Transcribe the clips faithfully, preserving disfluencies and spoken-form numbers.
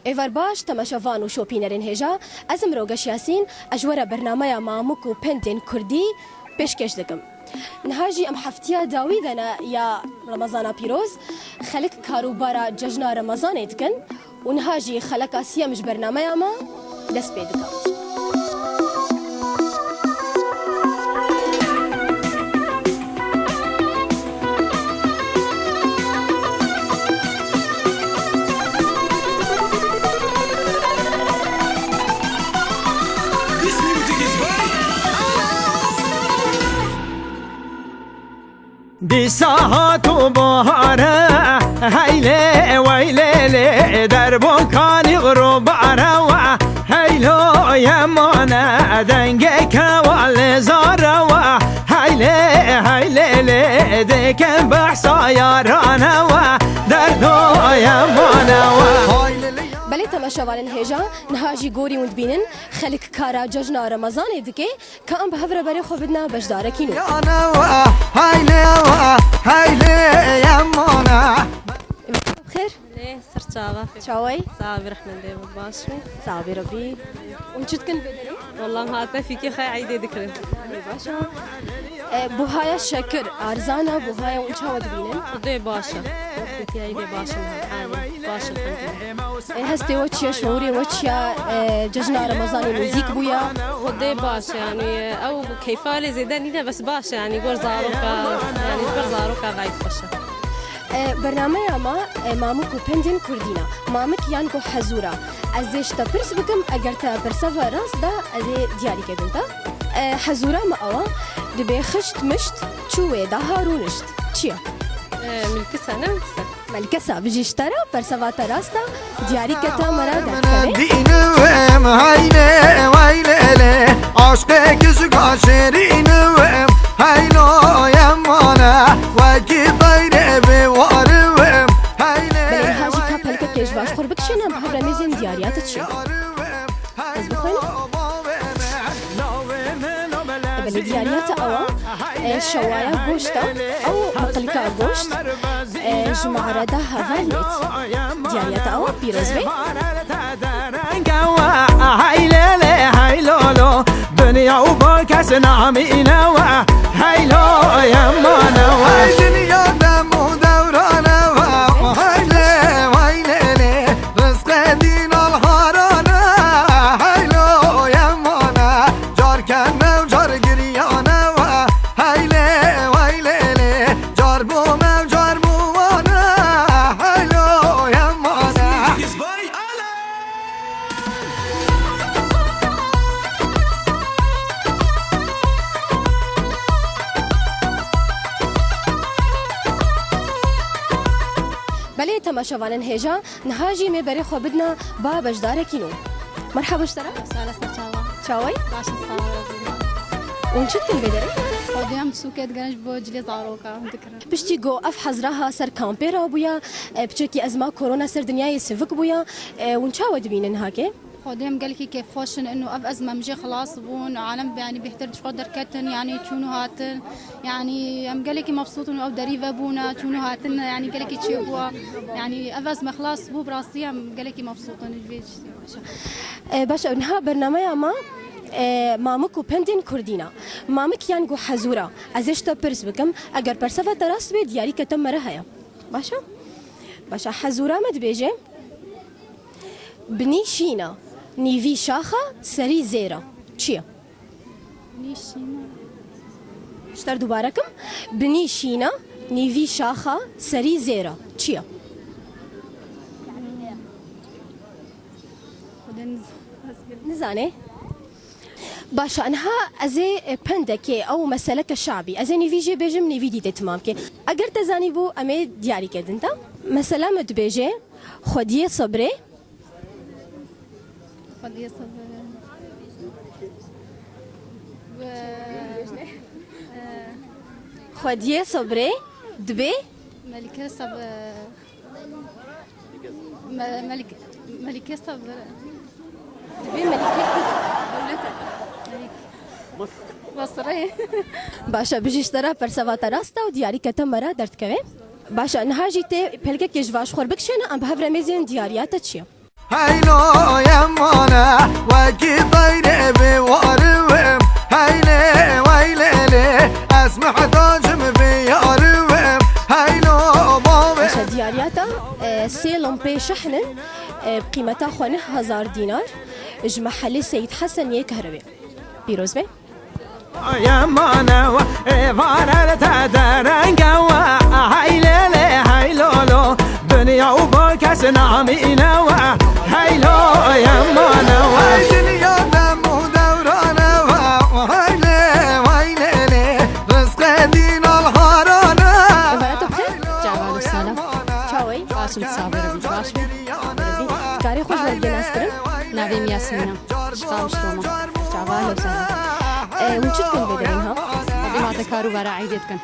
Êvar baş, temaşevan û şopînerên hêja, ez im Rogeş Yasîn, ez ji we re bernameya Mamik û Pendên Kurdî pêşkêş dikim. Niha jî em heftiya dawî de ne ya Remezana pîroz, xelk karûbara cejna Remezanê dikin û niha jî xeleka siyem ji bernameya me dest pê dike. Dîsa hat û bahar e, heylê weylê lê, derbokanî rûbare we, heylo yemane, dengê kewa lê zare we, heylê heylê lê, dikin behsa yarane we, derdo yemane we. Belê temaşevanên hêja, niha jî gorî hûn dibînin, xelk kara cejna Remezanê dike, ka em bi hev re berê xwe bidine beşdarekî nû. Yana we, heylê we, heylê yemane. Xêr? Lê, ser çava. Çaway? Sax bî, rehmendê, baş bî. Sax bî Rebî. Hûn çi dikin vê derê? Wallah, em hate fîkê xwe eydê dikirin. Baş e. E, buhaya şekir, arzana buhaya hûn çawa dibînin? Xwedê baş e. Fîkê eydê baş in, halê baş, elhamdulillah. E, hestê we çi ye, şuûrê we çi ye, e, cejna Remezanê nêzîk bûye? Xwedê baş e, yanî, ew keyfa lê zêde nîne, bes baş e, yanî, gor zaroka, yanî, gor zaroka gayet xweş e. E, bernameya me, e, Mamik û Pendên Kurdî ne. Mamik yan ku hezûra. Ez ê ji te pirs bikim, eger te pirsa ve rast da, ez ê diyarî kedin te. E, hezûra me ew e, dibê xişt mişt, çû wê daha rûnişt. Çi ye? E, milkisa, ne milkisa? Melkesa, bijî ji te re, persa va te rast e, diyarî kete me re derdikeve. Dînim heylê weylê lê, aşqê kijika şêrînim, heylo yemane, wekî teyrê bêwarim, heylê. Belê, niha jî ka pelkekê ji va ji xwe bikişîne, em bi hev re mêzên diyariya te çi ye? Ez bixwînim. Belê, diyariya te ew e, e, şewaya goşt e, ew miqilka goşt, e, ji me'reda hevaliyê. Diyariya te ew e, pîroz be. Hey lê lê, hey lolo, dinya û bo kes namîne we, hey lo yemane we. Hey dinya dem û dewrane we, hey lê, hey lê lê. Rizqê dînal harane, heylo yemane, car kene û car giriyane we, heylê weylê lê, car bo me û car bo wane, heylo yemane. Belê temaşevanên hêja, niha jî me berê xwe bidina ba beşdarekî nû. Merhaba ji te re. Sala ser çawa. Çaway? Baş in, sağ ol. Hûn çi dikin vê derê? Xwediyam sûkê digirin ji bo cilê zaroka dikirin. Piştî ku ev hezra ha ser kampê rabûya, e, piçekî ezma korona ser dinyayê sivik bûya, e, hûn çawa dibînin hakê? Xwedê em gelekî kêfxweş in, ino ev ezme em jê xilas bûn, alem, yanî, bêhtir ji xwe derketin, yanî, çûn û hatin, yanî, em gelekî mebsût in û ew derî vebûne, çûn û hatin, yanî, gelekî çêbûye, yanî, ev ezme xilas bû, bi rastî em gelekî mebsût in ji vê. E, baş e, niha bernameya me, e, Mamik û Pendên Kurdî ne. Mamik yan ku hezûra. Ez ê ji te pirs bikim, eger persa ve te rast bê, diyarî kete me re heye. Baş e? Baş e, hezûra me dibêje, binî şîn e, nîvî şax e, serî zêr e. Çi ye? Binî şîn e. Ji te re dubare kim. Binî şîn e, nîvî şax e, serî zêr e. Çi ye? Xwedê niz-, Nizane? Baş e, niha ez ê, e, pendekê ew meseleke şabî. Ez ê nîvî jê bêjim, nîvî dîtê timam ke. Eger te zanîbû, em ê diyarî kedin te. Mesela me dibêje, xwediyê sebrê. Xwediyê sebrê. Xwediyê sebrê dibê. Melike sab-, Me-, Melik-, Melike Sabir. Dibê Melike ku dewlet e. Melik. Basrê. Baş e, bijî ji te re, persa va te rast e û diyarî kete me re derdikeve. Baş e, niha jî tê pelkekê ji va ji xwe bikişêne, em bi hev re mêzên diyariya te çi ye? Heylo yemane, wekî teyrê bi warivim. Heylê weylêlê, ez mihtacim bi yarivim. Heylo bavê. Başa diyariya te, e, sê lempê şehnin, e, qîmeta xwe neh hezar dînar, ji mehelê Seyîd Hesen yê Kehrewê. Pîroz be. Yemane we, êvarê te derenge we, heylêlê heylolo, dinya û bo kes namîne we, heylo yemane we. Hey dinya dem û dewrane we, heylê weylêlê, rizqê dînal harane. Êvara te bi xêr? Çawa li sala? Çawê? Baş im, saber im, baş im. Karê xwe ji we re bide nas kirin? Navê min Yasmîn e. Ji Qamişlo me. Çava, ehlen we sehlen. E, hûn çi dikin vê derê niha? Xwedî hate kar û bara eydê dikin.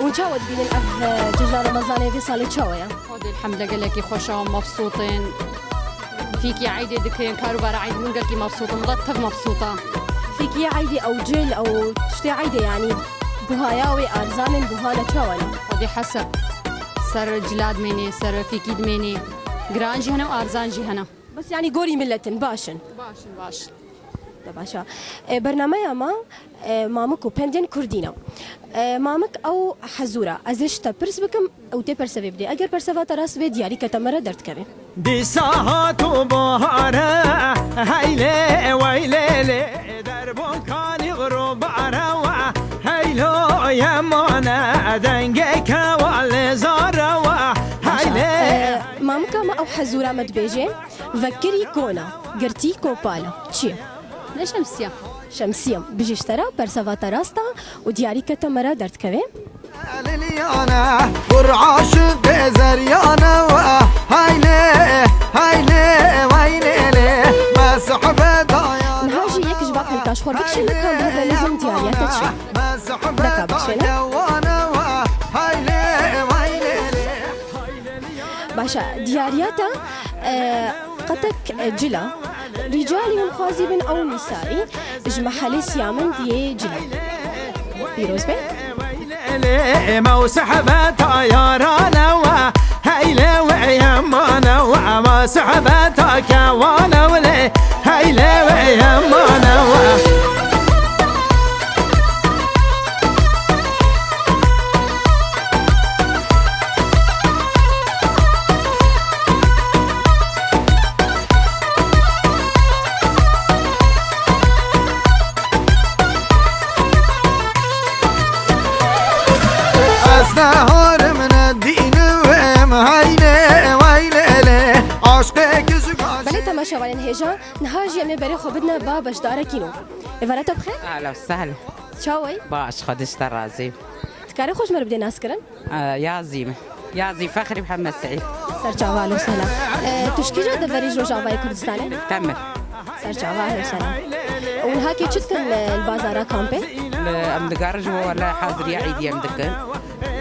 Hûn çawa dibînin ev, e, cejna Remezanê vê salê çawa ye? Xwedî elhamdulillah gelekî xweş e, mebsût in. Fîkî eydê dikin, kar û bara eydê min gelekî mebsût in. Milet tev mebsût e. Fîkî eydê ew cil, ew tiştê eydê, yanî buhaya wê arzan in, buha ne, çawa ne? Xwedî heseb. Ser cila dimênê, ser fîkî dimênê. Giran jî hene û arzan jî hene. Bes yanî gorî milet in, baş in. Baş in, baş in. De baş e. E, bernameya me, e, mamik û pendên kurdî ne. E, mamik ew hezûr e. Ez ê ji te pirs bikim û tê persevê bidê. Eger perseva te rast bê, diyarî ke te me re derdikeve. Dîsa hat û bahar e, heylê weylê lê, derbûn kanî rûbare we, heylo yemane, dengê kewa lê zare we, heylê. Başa. E, mamika me ew hezûra me dibêje. Vekirî kona, girtî kopala. Çi ye? Ne şemsiye. Şemsiye. Bijî ji te re, perseva te rast e û diyarî ke te me re derdikeve. Liliyane, kur aşiqê zeryane we, haylê, haylê, weylê lê, me sohbeta ya. Niha jî yek ji va pelka ji xwe bikişîne, ka em bi hev re lêzin diyariya te çi ye? Deka bikişêne. Baş e, diyariya te, e, qetek, e, cil e. Rîcalî hûn xwazî bin ew nîsarî ji mehelê Siyamend yê cil e. Pîroz be. Lê me û sehbeta yarane we, heylê we yemane we, me sehbeta kewane we lê, heylê we yemane we. Ez neharim ne dînim, heylê weylê lê, aşqê ki ji Belê temaşevanên hêja, niha jî em ê berê xwe bidine ba beşdarekî nû. Êvara te bi xêr? Ehlen we sehlen. Çawa yî? Baş, Xwedê ji te razî. Dikarî xwe ji me re bidê naskirin? E, Yazî me. Yazî Fexrî Mihemed Seîd. Serçava, ehlen we sehlen. E, tu ji kîja deverî ji Rojavayê Kurdistanê? Temir. Serçava, ehlen we sehlen. Û niha kê çi dikin, e, li bazara kampê? Li, em digerin ji bo wele haziriya îdî em dikin.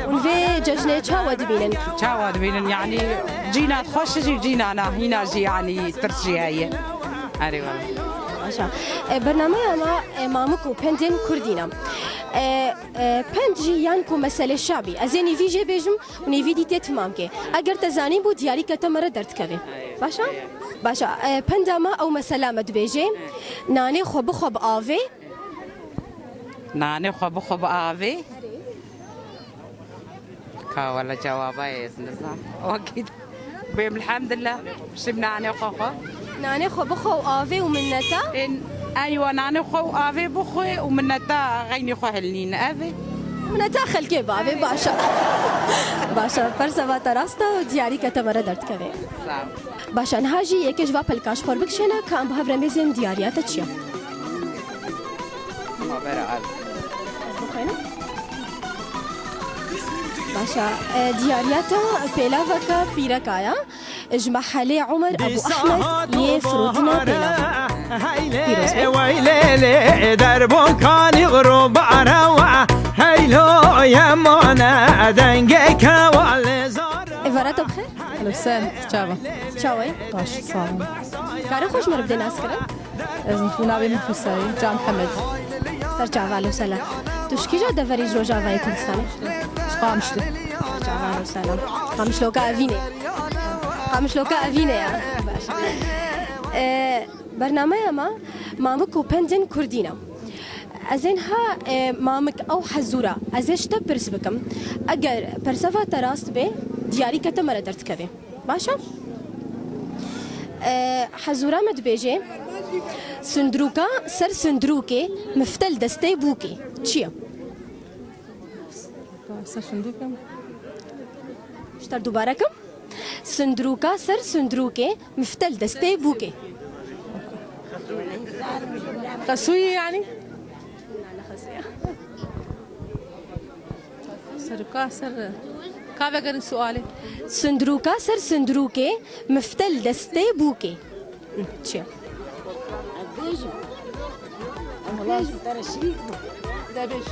Hûn vê cejnê çawa dibînin? Çawa dibînin, yanî cîna xweş jî, cîna nahîna jî, yanî tirs jî heye. Erê wele. Başa. E, bernameya me, e, mamik û pendên kurdî ne. E, e, pend jî yan ku meselê şabî. Ez ê nîvî jê bêjim û nîvî dî tê timamkê. Eger te zanîbû, diyarî ke te me re derdikeve. Başa? Başa. E, penda me ew mesela me dibêje. Nanê xwe bixwe bi avê. Nanê xwe bixwe bi avê. Ka wele cewaba ez nizam. Wekî bêm elhamdulillah. Şim nanê xwe xwe. Nanê xwe bixwe û avê û minneta? Ên, eywa, nanê xwe û avê bixwe û minneta xeynî xwe hilnîn. Ev e. Minneta xelkê bavê, başa. Başa, perseva te rast e û diyarî ke te me re derdikeve. Sağ ol. Başa, niha jî yekê ji va pelka ji xwe re bikişêne, ka em bi hev re mêzên diyariya te çi ye? Ma bera al. Ez bixwînim. Başa, e, diyariya te pêlaveke pîreka ye. Ji mehelê Omer Ebû Ehmed yê Firûtina Pêlav. Pîroz be. Weylê lê derbûn kanî rûbare we, heylo yemane dengê kewa lê zar. Êvara te bi xêr? Hello, sen, çawa? Çawa yî? Baş, sağ ol. Karê xwe ji me re bidê naskirin? Ez navê min Huseyî, Can Hemed. Serçava, ehlen we sehlen. Tu ji kîja deverî ji Rojavayê Kurdistanê? Ji Qamişlo. Serçava, ehlen we sehlen. Qamişloka Evînê. Qamişloka evîne ya. Baş. E, bernameya me Mamik û Pendên Kurdî ne. Ez ên ha, e, Mamik ew hezûra, ez ê ji te pirs bikim. Eger persefa te rast bê, diyarîke te me re derdikeve. Baş e? E, hezûra me dibêje, sindrûka ser sindrûkê, mifte li destê bûkê. Çi ye? Ser sindrûkê. Ji te re dubare kim. Sindrûka ser sindrûkê, mifte li destê bûkê. Xesûyî yanî? Sindrûka ser, ka vegerin sualê. Sindrûka ser sindrûkê, mifte li destê bûkê. Çi? Debêj.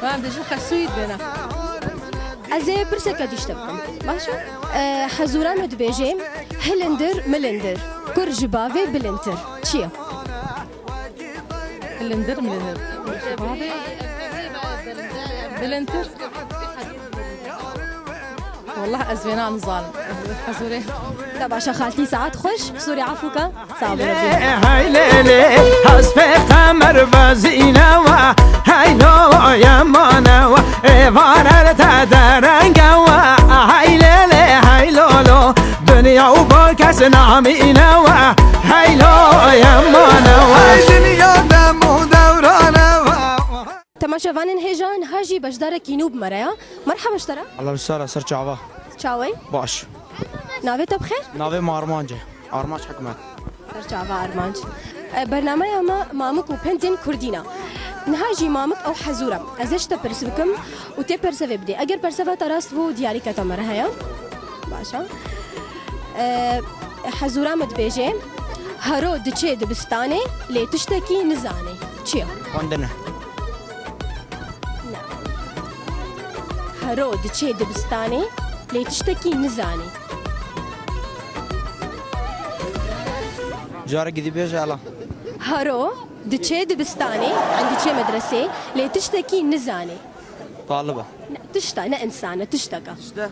Ben dibêjim xesûyî dibêne. Ez ê pirseke dî ji te bikim. Baş e? E, hezûra me dibêje, hilindir, milindir. Kur ji bavê bilindtir. Çi ye? Hilindir, milindir. Ji bavê bilindtir. Wallah ez vêna nizanim. Ez hezûrê. Te baş e xaltî, saet xweş. Qisûrê efû ke. Sağ ol. Hey lê lê, hespê qemer vezîne we. Hey lo yemane we. Êvar er te derenge we. Hey lê lê, hey lo lo. Dinya û bo kes namîne we. Hey lo yemane we. Hey dinya dem û dewrane we. Temaşevanên hêja, niha jî beşdarekî nû bi me re ya. Merhaba ji te re. Allah bi sara ser çava. Çawey? Baş. Navê te bi xêr? Navê me Armanc e. Armanc Hikmet. Ser çava Armanc. E, bernameya me Mamik û Pendên Kurdî ne. Niha jî Mamik ew hezûr e. Ez ê ji te pirs bikim û tê persevê bidê. Eger perseva te rast bû, diyarîke te me re heye. Baş e. E, hezûra me dibêje, hero diçê dibistanê, lê tiştekî nizanê. Çi ye? Xwendin e. Ne. Hero diçê dibistanê, lê tiştekî nizanê. Carekî dî bêje ela. Hero diçê dibistanê, yan diçê medresê, lê tiştekî nizanê. Talib e. Ne, tişta, ne însan e, tişteka. Tişte.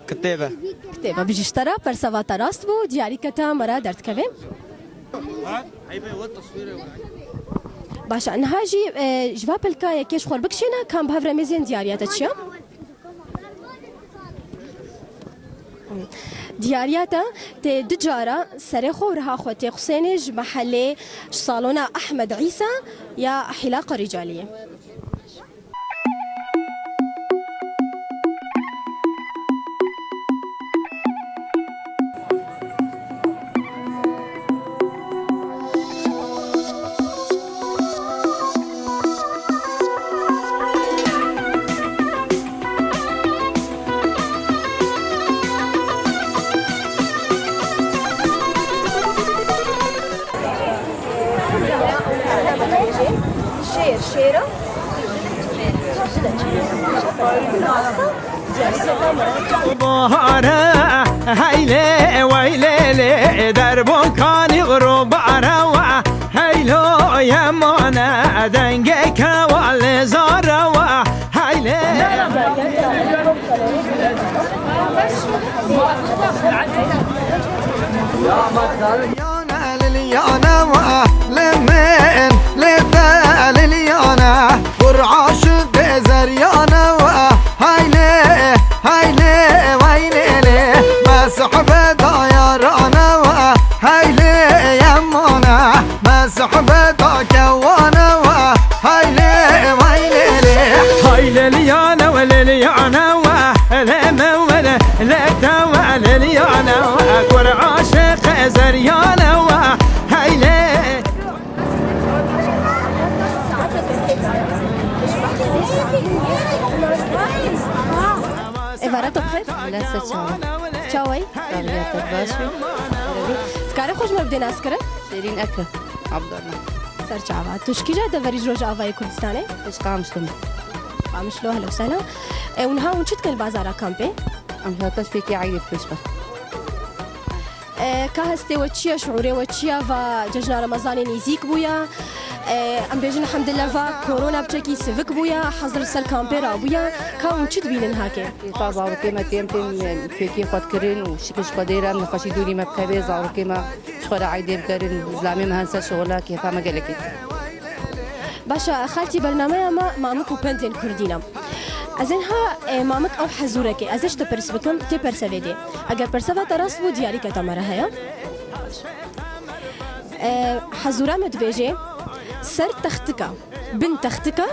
Kitêbe. Kitêbe. Bijî ji te re, perseva te rast bû, diyarîke te me re derdikeve. Baş e, niha jî, e, ji va pilka yekê ji xwe bikişêne, ka em bi hev re mêzên diyariya te çi ye? Diyariya te tê du cara serê xwe û riha xwe têxusênê ji mehelê, ji salona Ehmed Îsa ya Hîla Qerîcaliyê. Şêr, şêra. Bahare, heylê, weylê, lê, derbûn kanî rûbare we. Heylo yemane, dengê kewa lê zare we. Heylê. Yana lil yana wa, li min, li te lil yana. Kur aşiqê zeryana wa, haylê, haylê, waylê lê. Me sohbeta yarana wa, haylê yemana. Me sohbeta kewana wa, haylê, waylê lê. Haylê liyana wa, lê liyana wa, lê me wa, lê, lê te wa, lê liyana wa. Kur aşiqê zeryana wa, haylê. Êvara te bi xêr? Bila ser çawa. Çawayî? Sabiya te baş bî. Dikarî xwe ji me bidê naskirin? Şêrîn Ekrem Abdurrahman. Ser çava. Tu ji kîja deverî ji Rojavayê Kurdistanê? Ez ji Qamişlo me. Qamişlo, ehlen we sehlen. E, û niha hûn çi dikin li bazara kampê? Em hate fêkê eydê pêş be. E, ka hestê we çi ye, şiûrê we çi ye, va cejna Remezanê nêzîk bûye, Em bêjin, elhamdulillah, va korona piçekî sivik bûya, hezir ser kampê rabûya, ka hûn çi dibînin hake? Êta zarokê me têm têm fêkê xwe dikirin û şikil ji xwe dêre, em nexweşî dûrî me bikeve, zarokê me ji xwe re eydê bikerin, zilamê me hen ser şixula, kêfa me gelekê. Başa, xaltî, bernameya me mamik û pendên kurdî ne. Ez ên ha, e, mamik ew hezûrekê, ez ê ji te pirs bikim, tê persevê dê. Eger perseva te rast bû, diyarîke te me re heye. E, hezûra me dibêje, ser textika, bin textika,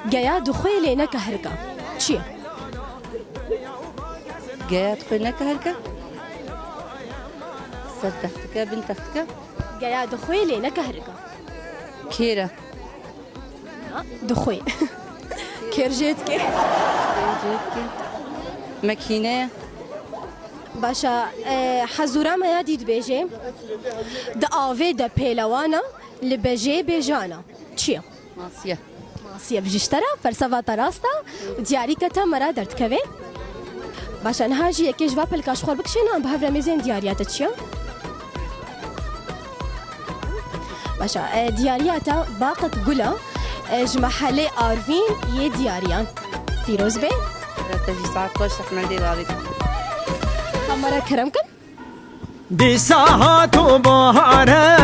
geya dixwê lê neke hirka. Çi ye? Geya dixwê neke hirka? Ser textika, bin textika? Geya dixwê lê neke hirka. Kêr e. Dixwê. Kêr jê dike. Kêr jê dike. Mekîne ye. Başa, e, hezûra me ya dî dibêje, di avê de pêlewan e, li bejê bêjan e. Çi ye? Masiye. Masiye, bijî ji te re, perseva te rast e û diyarîke te me re derdikeve. Başa, niha jî yekê ji va pelka ji xwe bikişêne, em bi hev re mêzên diyariya te çi ye? Başa, e, diyariya te Baqet Gul e, e, ji mehelê Arvîn yê Diyariyan. Pîroz be. Te jî saet xweş, rehmendê bavê. Kamera kerem kin. Dîsa hat û bahare,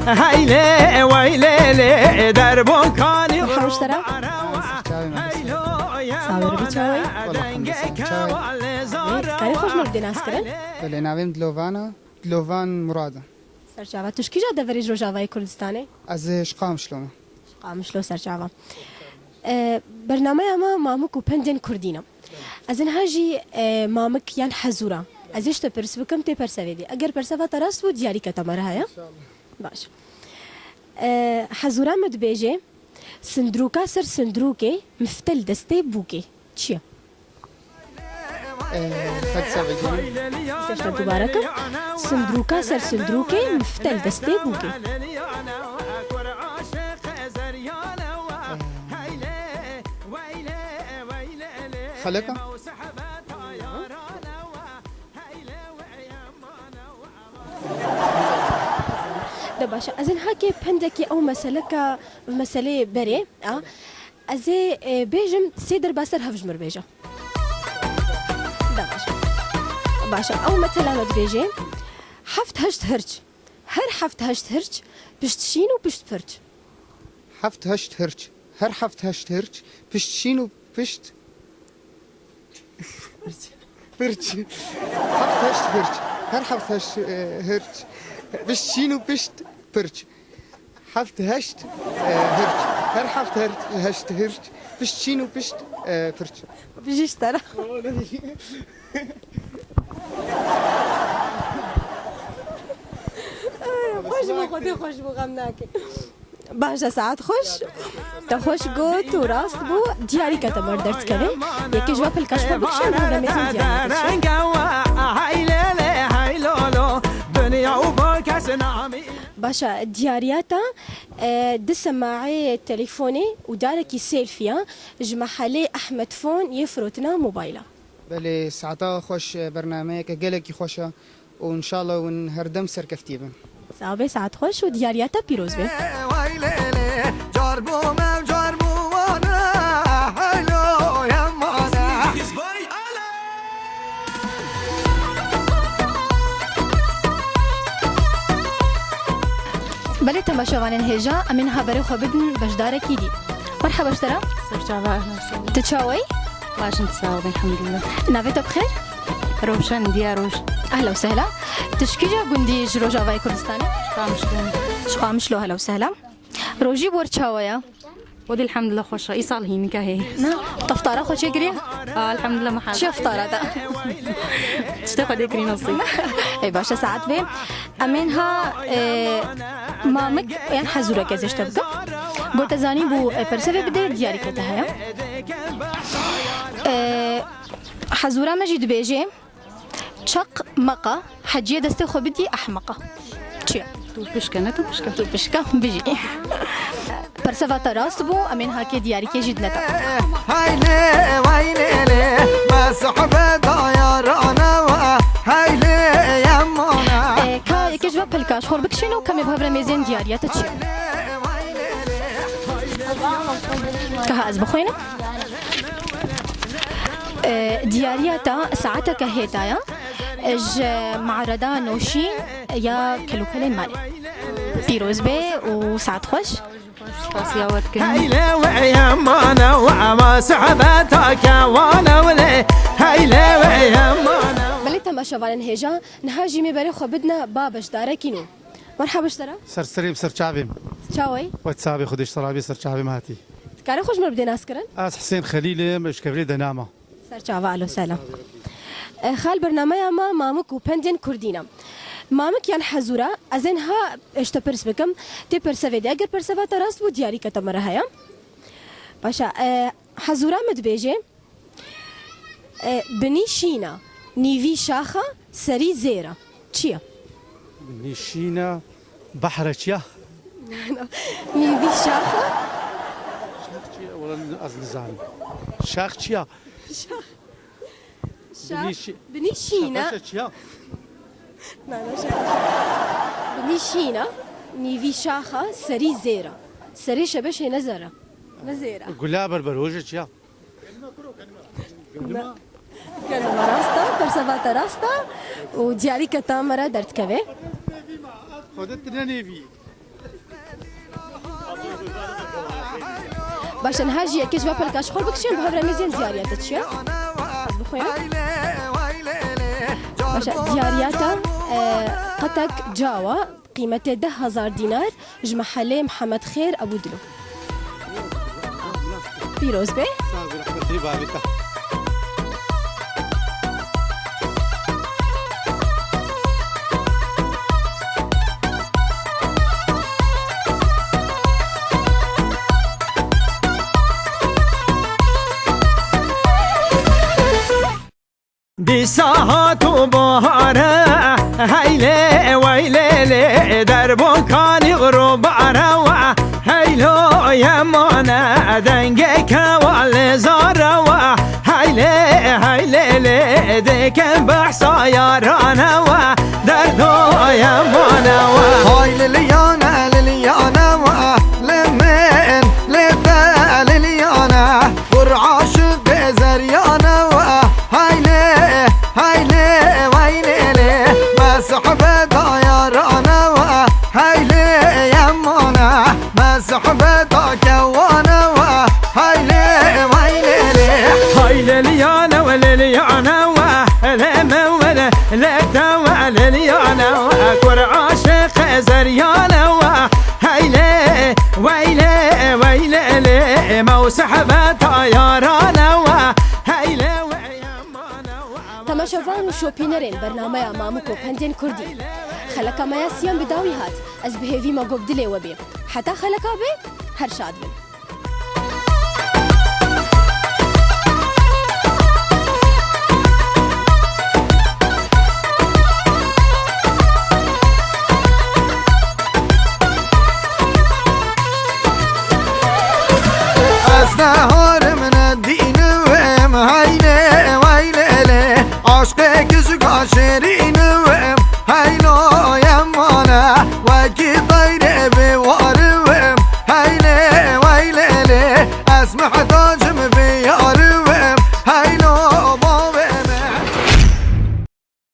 heylê weylê lê, derbûn kanî. Merhaba, ji te re. Çawa ye, me? Sağ ol, çawa ye? Wala, elhamdülillah, çawa ye? Karê xwe ji me bidê nas kirin? Belê, navê min Dilovan e. Dilovan Murad e. Serçava. Tu ji kîja deverê ji Rojavayê Kurdistanê? Ez ê ji Qamişlo me. Ji Qamişlo serçava. E, bernameya me mamik û pendên kurdî ne. Ez ên ha jî, e, mamik yan hezûra. Ez ê ji te pirs bikim, tê persevê dê. Eger perseva te rast bû, diyarîke te me re heye. Baş. E, hezûra me dibêje, sindrûka ser sindrûkê, mifte li destê bûkê. Çi ye? Ee, hadi sen bakayım. Sesle dubare kim. Sindrûka ser sindrûkê, mifte li destê bûkê. Xeleka? De baş e, ez ên hakê pendekî ew meseleka, meselê berê, a, ez ê, e, bêjim sê derba ser hev ji mir bêje. De baş e. Baş e, ew metela me dibêje, heft heşt hirç. Her heft heşt hirç, pişt şîn û pişt pirç. Heft heşt hirç. Her heft heşt hirç, pişt şîn û pişt Pirç. Heft heşt hirç. Her heft heşt, e, hirç. Pişt şîn û pişt pirç. Heft heşt, e, hirç. Her heft her, heşt hirç. Pişt şîn û pişt, e, pirç. Bijî ji te re. Xweş bû, Xwedê xweş bû, xem nake. Baş e, saet xweş. Te xweş got û rast bû. Diyarîke te me re derdikeve. Yekê ji va pilka ji xwe bikişe, em hevre mêzên diyarîke çi? Baş e, diyariya te, e, di semaê telefonê û darekî selfie ya ji mehelê Ehmed Fon yê firotina mobayla. Belê, saeta xweş, e, bernameyeke gelekî xweş e. û înşallah hûn her dem serkeftî bin. Sax be, saet xweş û diyariya te pîroz be. Weylê lê, car bû me, car bû wane, heylo yemane. Belê temaşevanên hêja, em ê niha berê xwe bidin beşdarekî dî. Merheba ji te re. Serçava, ehlen, sağ ol. Tu çawa yî? Baş in, sağ ol, elhamdülillah. Navê te bi xêr? Rewşen, Diya Roj. Ehla û sehla. Tu ji kîja gundî ji Rojavayê Kurdistanê? Qamişlo. Ji Qamişlo, ehla û sehla. Rojî, bi we re çawa ye? Xwedê elhamdulillah xweş e. Îsal hînika heye. Na, teftara xwe çêkiriye? Aa, elhamdulillah, me hal. Çi iftara da? Tiştê Xwedê kirî, nasîb. Ey, baş e, saet bê. Em ên ha, e, mamik, yan hezûrek ez ê ji te bikim. Got te zanî bû, e, persevê bide, diyarîke te heye. E, Hezûra me jî dibêje, çaq meqa, heciyê destê xwe bidî ehmeqa. Çi ye? Tu pişke, ne tu pişke. Tu pişke, bijî. Perseva te rast bû, em ên hakê diyarîkê jî dine te. Haylê, waylê lê, me sohbeta yarana we, haylê yemana. E, ka yekê ji we pilka ji xwe bikişîne û kemê bi hev re mêzên diyariya te çi ye? Ka ez bixwînim. E, diyariya te saeteke hêta ye. Ji Me'reda Noşîn ya kelûkelên me re. Pîroz be û saet xweş. Spasiya we dikim. Heyle we yemane we ma sohbeta kewane wile. Heyle we yemane. Belê temaşevanên hêja, niha jî me berê xwe bidine ba beşdarekî nû. Merhaba ji te re. Ser serê min, ser çavê min. Çawê? We çavê xwe dê ji te re bê, ser çavê min hatî. Dikare xwe ji min re bidê naskirin? Ez Hisên Xelîl im, ji Kevrê Denama. Ser çava, alo selam. E, xal bernameya me Mamik û Pendên Kurdî ne. Mamik yan Hezûra, ez ê niha ji te pirs bikim. Tê persevê de, eger perseva te rast bû, diyarîke te me re heye. Başa, e, Hezûra min dibêje, e, binî şîn e, nîvî şax e, serî zêr e. Çi ye? Binî şîn e, behr e, çi ye? Nîvî şax e. Şax çi ye? Wela ez nizanim. Şax çi ye? Şax. Şax. Binî şî-, binî şîn e. Şax çi ye? Na, na, şax. Binî şîn e, nîvî şax e, serî zêr e. Serê şebeşê ne zer e, ne zêr e. Gula berber, hoje çi ye? Na. Gelo me rast e, perseva te rast e û diyarîke te me re derdikeve. Xwedê tu nenêvî. Baş e, niha jî yekê ji va pelika ji xwe bikişên, bi hev re mêzên diyariya te çi ye? Ez bixwînim. Baş e, diyariya te, e, qetek cawa. Qîmetê deh hezar dînar ji mehelê Mihemed Xêr Ebû Dilo. Pîroz be. Sağ ol, rahmetli babî te. Dîsa hat û bahar e, heylê weylê lê, derbû kanî rûbare we, heylo yemane, dengê kewa lê zare we, heylê, heylê lê, dikin behsa yarane we, derdo yemane we. Hay liliyane, liliyane we, li min, li te liliyane. Kur aşiqê zeryane we, haylê, haylê, weylê lê. Me sohbeta yarane we, haylê, yemane. Me sohbeta kewane we, haylê, weylê lê. Haylê liyane we, lê liyane we, lê me we, lê, lê te we, lê liyane we. Kur aşiqê zeryane we, haylê, weylê, weylê lê. Me sohbeta yarane we, heylê we yemane we. Temaşevan û şopînerên bernameya Mamik û Pendên Kurdî, xeleka me ya siyem bi dawî hat. Ez bi hêvî me got dilê we bê. Heta xeleka bê, her şad bin. Ez neharim nedînim, heylê weylê lê. Aşqê kijika şêrînim, heylo yemane. Wekî teyrê bêwarim, heylê weylê lê. Ez mihtacim bi yarim.